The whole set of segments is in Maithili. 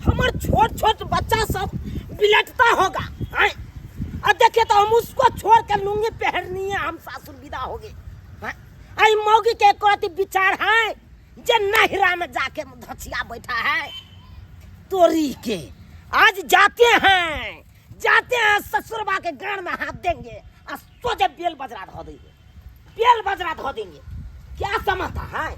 हमर छोट छोट बच्चा सब बिलटता होगा आय आ देखिए तो हम उसको छोड़ के लुंगी पहननी है, हम सासुर विदा हो गए। आय आई मौगी के एको रति विचार है जे नहिरा में जाके धछिया बैठा है तोरी के। आज जाते हैं, जाते हैं ससुरबा के गान में हाथ देंगे आ सोझे बेल बजरा धो देंगे, बेल बजरा धो देंगे। क्या समझता है?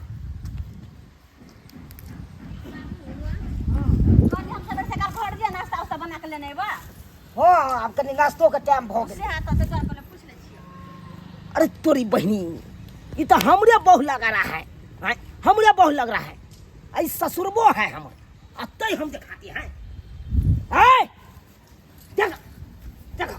कहलियै हम सबेर सकाल घर दिया नाश्ता उस्ता बना के लेने अयबा। हाँ, आब कनी नाश्तो के टाइम भऽ गेल। से हाथ तऽ तोरा पहिले पूछि लै छियौ। अरे तोरी बहिनी, ई तो हमरे बहु लग रहा है, हैं? हमरे बहु लग रहा है, आई ससुरबो है हमर, आ तै हम दिखाती हैं। हैं? देख, देख।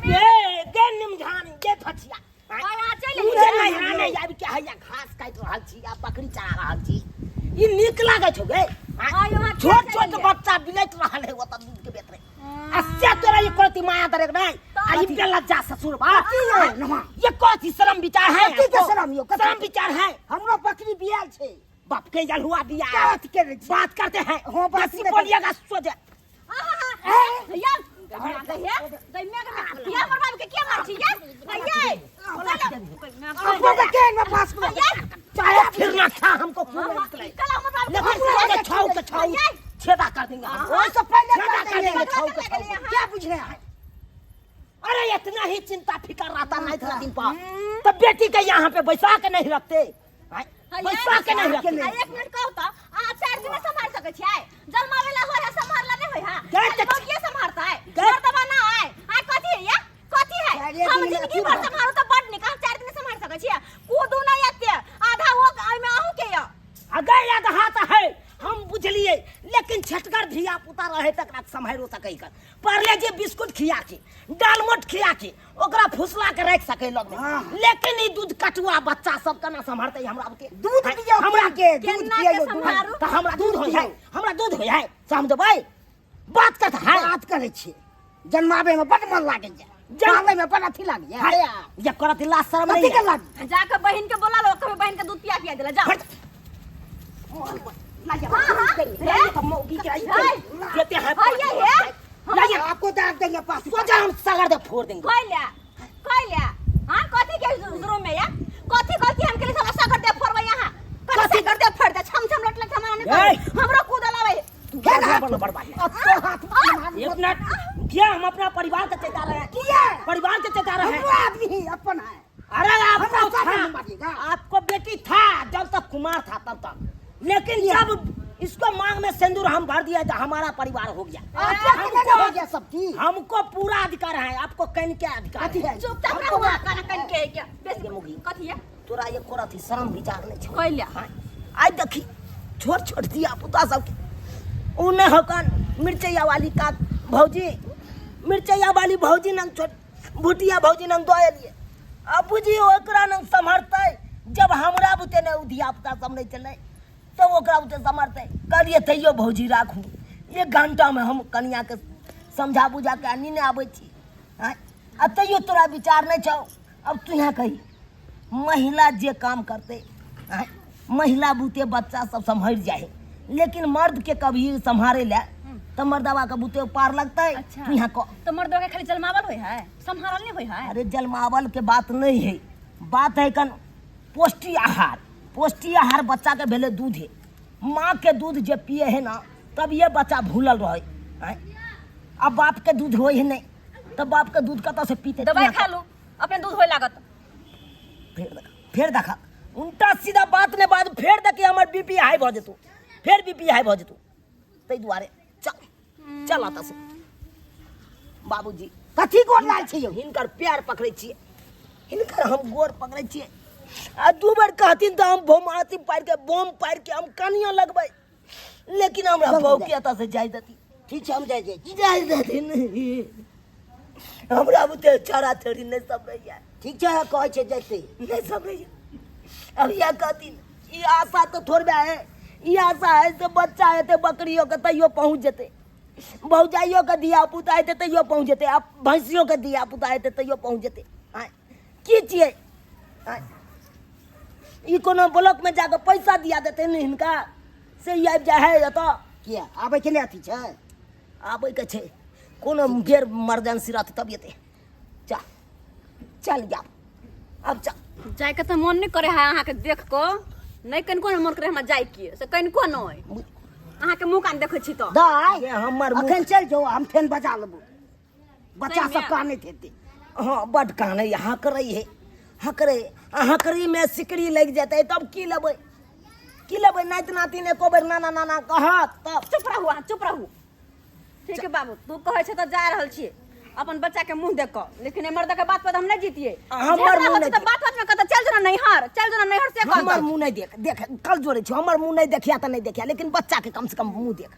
गे, गे निमझानी, गे फचिया। आइ अहाँ चलि उ एलियै। जे नहिरा नहि आबि के हैया घास काटि रहल छी आ बकरी चरा रहल छी, ई नीक लागै छौ गे? आइ अहाँ छोट किया छोट चलि एलियै? बच्चा बिलटि रहल है ओतऽ दूध के बेतरे, आ से तोरा ये करती माया दरेक नहीं आ ई बेलज्जा ससुर बा। कथी यौ नमा? ये कथी शर्म विचार है? कथी के आपको? शर्म यौ? कथी? शर्म विचार है? हमरो बकरी बियाल छै। बाप के जलहुआ बिया। कथी के छी? बात करते हैं। हाँ, बात देसी नहीं बोलिएगा सोझे। हमको के में पास में चाहे फिर ना खा हमको क्यों नहीं निकले, लेकिन सोझे छाऊ के छाऊ छेदा कर देंगे हम। ओहि से पहिले छेदा कर कर देंगे देंगे। छाऊ के छाऊ। क्या बुझे है? अरे इतना ही चिंता फिकर रहता नहीं था दिन पर, तो बेटी के यहाँ पे बैसा के नहीं रखते, बैसा के नहीं रखते। एक मिनट कहू तऽ अहाँ चारि दिन सम्हारि सकै छियै? जन्मावेला होइ है, सम्हारला नहि होइ है। गए खाली मौगिए सम्हारतै, गए। मर्दबा ना आय। आय कथी है या? कथी है? चारिए हम दिन जिंदगी अथी भर भऽ सम्हारू तऽ बड नीक। हम 4 दिन सम्हारि सकै छियै? कूदू नहि एते, आधा ओ एहिमे अहूँ के यऽ। अगर आधा तऽ है हम बुझलिए, लेकिन छटकर धिया पुता रहे तकरा सम्हारो सकै कर पार्ले जी बिस्कुट खिया के दालमोट खिया के ओकरा फुसला के राखि सकै लग में। हाँ। लेकिन ई दूध कटुआ बच्चा सब केना सम्हारतै हमरा बुते? दूध पियौ हमरा के, दूध केना पियौ, के दूध। सम्हारू? तऽ हमरा दूध होइ है, पियौ। हमरा दूध होइ है, समझबै बात करत है। बात करै छी, जन्माबे में बड मन लागै छै, पालै में बड अथी लागै है। ये करत लाज शरम कथी नहीं के है। लागी? जाके बहिन के बोला लो, कभी बहिन के दूध पिया पिया देला जाओ। हट। लाइए, लाइए, तो मौगी के आई देते हैं। हाँ, ये है। लाइए। आपको दाग देंगे पास। सोचा हम सगर दे फोड़ देंगे। कोई ले, कोई ले। हाँ, कथी के रूम में या? कथी गलती हम के लिए साला सगर दे फोड़बै यहाँ? कथी सगर दे फोड़ दे? छम छम लट लट हमारा नहीं ए! करू। हमरो कूद लावे। तू बड़ बड़ बड़ अब तो हाथ मार। एक मिनट, क्या हम अपना परिवार के चेता रहे हैं? किया? परिवार के चेता रहे हैं। हमरो आदमी ही अपन है। अरे आपको हमरा साथ था, नहीं मारिएगा। आपको बेटी था जब तक कुमार था तब तक, लेकिन जब इसको मांग में सिंदूर हम भर दिया तो हमारा परिवार हो गया। आपके हमको हो गया सब चीज। हमको पूरा अधिकार है, आपको कन के अधिकार कथी है? है? चुपचाप रहो, कान कान के क्या? बेसी ये मुगी। कथी है? तोरा ये कोरा थी शर्म विचार नहीं छौ। कोई ले। हाँ, आइ देखी छोट छोट धिया पुता सबके उ नहि हकन मिरचैया वाली का भौजी, मिरचैया वाली भौजी नंग छोट भुटिया भौजी नंग दऽ एलियै। अब बुझी ओकरा नंग सम्हरतै, जब हमरा बुते नहि उ धिया पुता सब नहि चलै तब ओकरा बुते सम्हरतै। कहलियै तैयो भौजी राखू, एक घंटामे हम कनियाके समझा बुझा के आनी नहि आबै छी। आँय, आ तैयो तोरा विचार नहि छौ। अब तू यहाँ कही महिला जे काम करते, आँय, महिला बुते बच्चा सब सम्हरि जाइ है, लेकिन मर्द के कभी सम्हारे ले तऽ मर्दवा के बुते पार लगतै। अच्छा। तू यहाँ कह। तो मर्दवा के खाली जलमावल होय है, सम्हारल नहीं होय है? अरे जलमावल के बात नहीं है, बात है कन पौष्टिक आहार। पौष्टिक आहार बच्चा के भेलै दूध है, माँ के दूध जे पिए है ना तब ये बच्चा भूलल रहे। आँय, अब बाप के दूध होय है नहीं तब बाप के दूध कतऽ से पीते? दवाई खा लू, अपने दूध होय लागत। फेर देखा, फेर देखा, उल्टा सीधा बात ने बात फेर देखी हमर बीपी हाई भऽ जेतौ, फेर बीपी हाई भऽ जेतौ। ताहि दुआरे चल चल एतऽ से। बाबूजी कथी गोर लाल छै यौ? हिनकर पैर पकड़ै छियै, हिनकर हम गोर पकड़ै छियै, आ दू बेर कहथिन तऽ हम बम अथी पारि के बम पारि के हम कनियो लगबै, लेकिन हमरा चल बहू के जाय। एतऽ से जाय देती। ठीक छै, हम जाय जाइ छी। जाय देथिन, हमरा बुते छड़ा छड़ी नहि सब रहैया। ठीक छै, कहै छै जेतै। नहि सब रहैया। अब इएह कहथिन, ई आशा तऽ थोड़बे है, ई आशा है से बच्चा हेतै बकरियो के तैयो पहुँच जेतै, भौजाइयो के धिया पुता हेतै तैयो पहुँच जेतै, आ भैंसियो के धिया पुता हेतै तैयो पहुँच जेतै। आँय, की छियै? आँय, ई कोनो ब्लॉकमे जाकऽ पैसा दिया देतै ने हिनका से ई आबि जाइ है एतऽ। किया आबै के नहि अथी छै? आबै के छै, कोनो गैर इमरजेंसी रहतै तब एतै। जा चल जा अब चल। जायके तऽ मन नहि करे है अहाँके देख कऽ, नहि कनिको नहि मन करे हमरा जायके, से कनिको नहि। अहाँके मुँह कान देखै छी तऽ दाइ ये हमर मुँह- अखन चलि जाउ, हम फेन बजा लेबो। बच्चा सही सब में। कानैत हेतै। हाँ बड कानै हकरै है, हकरै हकरीमे सिकरी लागि जेतै तब की लेबै, की लेबै? नाति नातिन एको बेर नाना नाना कहत तब। चुप रहू अहाँ, चुप रहू। ठीक है बाबू, तू कहै छै तऽ जा रहल छियै अपन बच्चा के मुंह देख कऽ, लेकिन एहि मर्द के बात पर तऽ हम नहि जीतियै। हमर झगड़ा मुँह होतै नहि तऽ देख। बात बात में कहतै चल जो ना नैहर, चल जो ना नैहर, से हमर कहतै। मुँह नहि देख, देख कल जोड़ै छी, हमर मुँह नहि देखिया तऽ नहि देखिया, लेकिन बच्चा के कम से कम मुँह देख।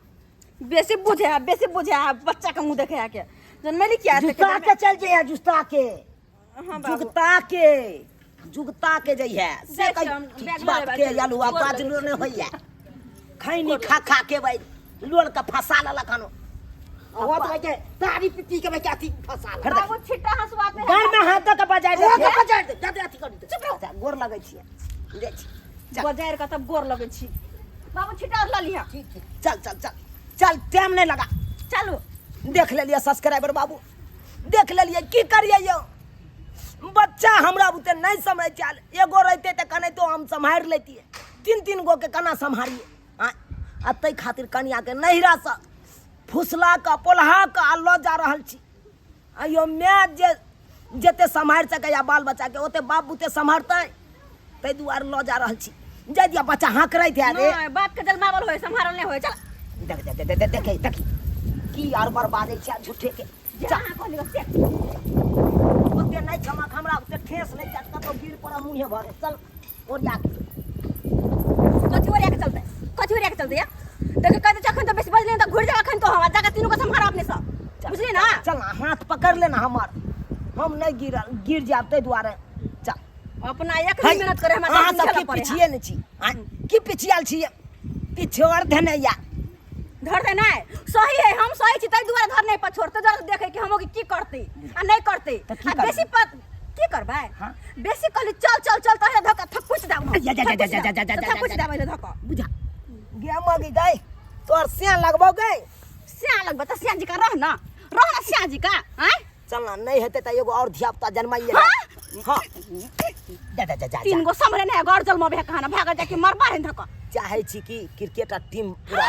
बेसी बुझे है, बेसी बुझे है बच्चा के मुंह देखे है के जनमेली किया एते जुस्ता के चल जइहे, जुस्ता के। हां बाबू। जुगता के, जुगता के जइहे से जाइ छी कहि हम, बैग लऽ बाप लेबै, के चल, आलू आ गोर बाजलो लगै नहि होइया, खैनी खा खा के भाई लोल के फंसा लेलक हन। होत भाई के तारी पी के भाई के अथी फंसा ले। बाबू छिट्टा हंसुआ पे घर में हाथ दऽ के बजाय दे। ओ के बजाय दे, जादे अथी कर दे। चुप रहो, गोर लगै छियै, जाइ छी। चल। बजाय के तब गोर लगै छी। बाबू छिट्टा और लऽ लिहा। ठीक ठीक। चल चल चल चल, टाइम नहीं लगा। चलू। देख लेलिए सब्सक्राइबर बाबू, देख लेलिए की करिए यौ। बच्चा हमरा बुते नहीं समझ चाल, एगो रहते तऽ कने तो हम सम्हारि लेतिए, तीन तीन गो के केना सम्हारिए? आ ताहि खातिर कनियाके नैहरासँ फुसला कऽ पोल्हा कऽ आ लऽ जा रहल छी। आ यौ माय जे जते सम्हारि सकैए बाल बच्चाके ओते बाप बुते सम्हारतै, ताहि दुआरे लऽ जा रहल छी। जाय दिअ, बच्चा हँकरैत है रे। नहि, बाप के जलमावल होय, सम्हारल नहि होय। चल। देख देख देख देख देख देखी की आर बर्बाद छै झूठे के। जे चल। अहाँ कहलियै से। ओते नहि छमक हमरा, ओते ठेस नहि चटका तो गिर पड़ा मुँहे भरे। चल ओरिया के। कथी ओरिया के चलते? कथी ओरिया के चलते या? देख कहते जखन तो बेसी बजले तऽ घुरि जाब अखन तो हम जाके तीनू के सम्हार अपने सब, बुझली ना? चल ना, हाथ पकड़ लेना हमर, हम नहीं गिरल, गिर जाब ताहि दुआरे। चल। अपना एक दिन मेहनत करे हमरा अहाँ दस दिन सब झेलऽ की पड़े। पिछिए नहि छी? आँय, की पिछियाल छी? पिछोड़ धने या धर दे नहीं, सही है, हम सही छी ताहि दुआरे धर नहीं पर छोड़ते, जरा देखे कि हम की करते आ नहीं करते। तऽ की आ करबै? बेसी पर की करबै? हाँ। बेसी कहली चल चल चल तऽ धक्का थकुच दाब हम। जा, जा, जा, जा, जा, जा, जा, जा, थकुच जा, दाब धक्का। बुझा गे मगी गई, तोर सिया लगबो गई। सिया लगबो तऽ सिया जी का रह ना, रह ना सिया जी का। आँय चल ना, नहीं हेतै तऽ एगो और धिया पुता जन्माइए। हाँ? हाँ जा जा जा जा। तीन गो सम्हरे नहीं, गौर जन्म भे कहाना भाग जाके मरबा है धक्का। चाहे छी कि क्रिकेट टीम पूरा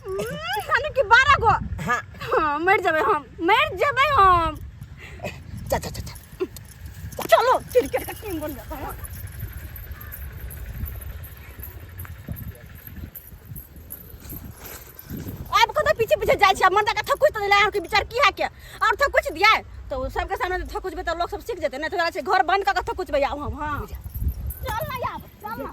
यानी कि 12 गो। हाँ। हाँ, मर जेबै हम, मर जेबै हम। चल चल चल चल। चलो क्रिकेट का टीम बन जाता है। आब कतऽ पीछे पीछे जाइ छी? मन तक थकुच तऽ देला के विचार की है के और थकुच दिया तो सबके सामने थकुचबै तऽ लोग सब सीख जेतै। नहि तऽ घर बंद कऽ के थकुचबै आब हम। हाँ चल ना आब, चल ना।